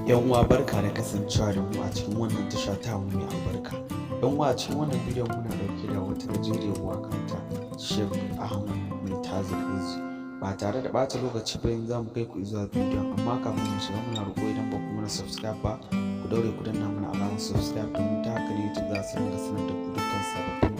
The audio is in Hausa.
Yan uwa, barka da kasancewa da mu a cikin wannan tasha ta mu mai albarka. Yan uwa, a cikin wannan bidiyon muna dauke da wata gajeriyar waka ta Sheikh Ahmad Mai Tazir Izzi. Ba tare da ɓata lokaci ba, yanzu za mu kai ku zuwa bidiyon, amma kafin mu shiga, muna roƙo idan ba ku mana subscribe ba, ku daure ku danna mana alamar subscribe, domin ta haka ne YouTube za su ringa sanar da ku dukkan sababbin